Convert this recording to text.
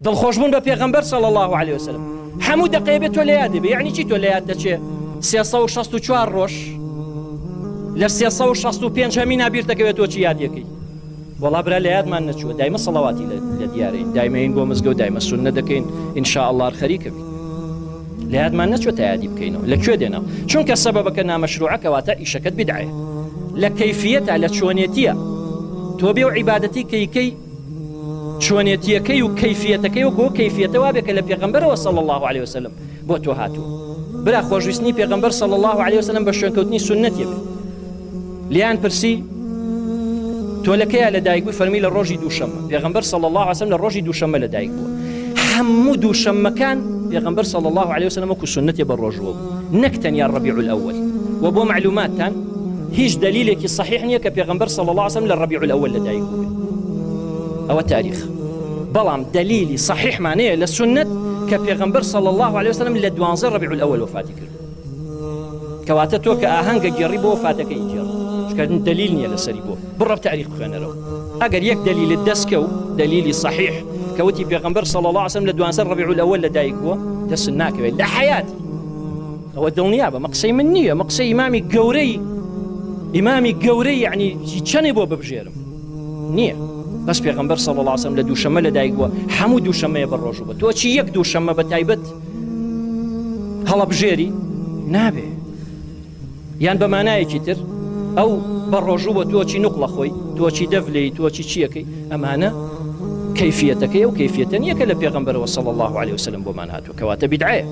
دڵخۆشبوون بە پێغەمبەر صلی اللە علیە وسلم هەموو دەقەیە بێت تۆ لە یادێ بێ یعنی چی تۆ لە یاد دەچێ 364 ڕۆژ لە 365 هەمینا بیر دەکەوێت تۆ چی یادیەکەی وەڵا برا لە یادمان نەچووە دایمە سەڵەواتی لە دیارین دایمەین بۆ مزگەوت دایمە سوننە دەکەین ان شاء الله خەریکە بین لە یادمان نەچوە تا یادی بکەینەوە لە کوێ دێنەوە چونکە سەبەبەکە نامەشروعە کەواتە ئیشەکەت بدعەیە لە کەیفیەتە لە چۆنێتیە تۆ بێ و عیبادەتی کەیکەی چۆنێتیەکەی و کەیفیەتەکەی وەکو ئەو کەیفیەتە وابێ کە لە پێغەمبەرەوە صلی اللە علیە وسلم بۆ تۆ هاتووە برا خۆشویستنی پێغەمبەر صلی اللە علیە وسلم بە شوێنکەوتنی سوننەتیە بێ لیان پرسی تۆ لە کەیا لە دایک بووی فەرمی لە ڕۆژی دووشەممە پێغەمبەر صلی اللە علیه وسلم لە ڕۆژی دووشەممە لە دایک بووە هەموو دووشەممەکان پێغەمبەر صلی اللە علیه وسلم وەکو سوننەتێ بە ڕۆژووە بوو نەک تەنیا ڕەبیع الاول و بۆ معلوماتتان هیچ دەلیلێکی صحیح نییە کە پێغەمبەر صلی اللە علیه وسلم لە ربیع الاول لە دایک بووبێ ئەوە تاریخ بەڵام دەلیلی صحیحمان هەیە لە سوننەت کە پێغەمبەر صلی اللە علیه وسلم لە دوانزە ربیع الاول وەفاتی کرد کەواتە تۆ کە ئاهەنگە گێڕی بۆ وەفاتەکەی گێڕ چونکە دەلیل نییە لەسەری بۆ بڕە تاریخ بخوێنەرەوە ئەگەر یەک دەلیلت دەست کەو دەلیلی صحیح کە وتی پێغەمبەر صلی اللە علیه وسلم لە دوانزە ربیع الاول لە دایک بووە دەست ناکەوێت لە حیاتی ئەوە دڵنیا بە مە قسەی من نییە مە قسەی ئیمامی گەورەی ئیمامی گەورەی یعنی چەنێ بۆ ببژێرم نییە بەس پێغەمبەر صلی الله علیه وسلم لە دووشەممە لەدایک بووە هەموو دووشەممەیە بە ڕۆژوو بە تۆ چی یەک دووشەممە بە تایبەت هەڵەبژێری نابێ یان بە مانایەکی تر ئەو بە ڕۆژوو بە تۆ چی نوقڵە خۆی تۆ چی دەف لێی تۆ چی چیەکەی ئەمانە کەیفیەتەکەی ئەو کەیفیەتە نییە کە لە پێغەمبەرەوە صلی الله علیه وسلم بۆمان هاتووە کەواتە بیدعەیە.